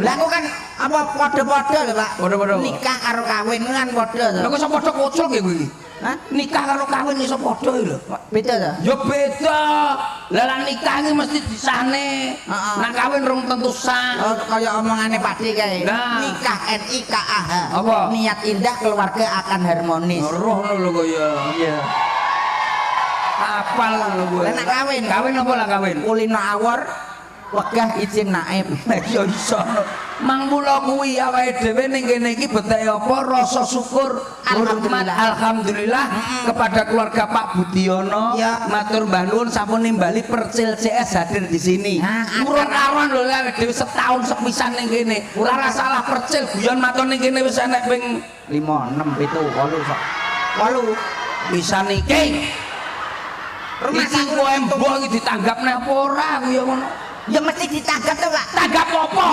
Lah aku kan apa padha-padha lho, Pak. Padha-padha. Nikah karo kawin kan padha to. Lha kok iso padha kocok ya kowe iki? Hah? Nikah karo kawin iso padha iki lho. Beda to? Ya beda. Lah lah nikah iki mesti disahne. Heeh. Nah kawin rong tentu sah. Oh, kaya omongane Pak D kae. Nah. Nikah N I K A H. Apa? Niat indah keluarga akan harmonis. Roh ngono lho kaya. Iya. Apal lho kowe. Lah nek kawin? Kawin apa lah kawin? Kulino awor wegah izin naib. Ya iso. Mang mula kuwi awake dhewe ning kene iki beteke apa rasa syukur, hormat, Alhamdulillah. Alhamdulillah kepada keluarga Pak Budiono. Ya. Matur mbah nuwun sampun nimbali Percil CS hadir di sini. Nah, Urung karuan lho awake dhewe setahun sepisan ning kene. Ora salah Percil guyon matur ning kene wis enek ping 5 6 7 8 sok. 8. Pisan iki. Rumah Iki sakit kok embok iki ditanggap neh apa ora aku ya ngono. Ya mesti ditanggap to, Pak. Tanggap apa?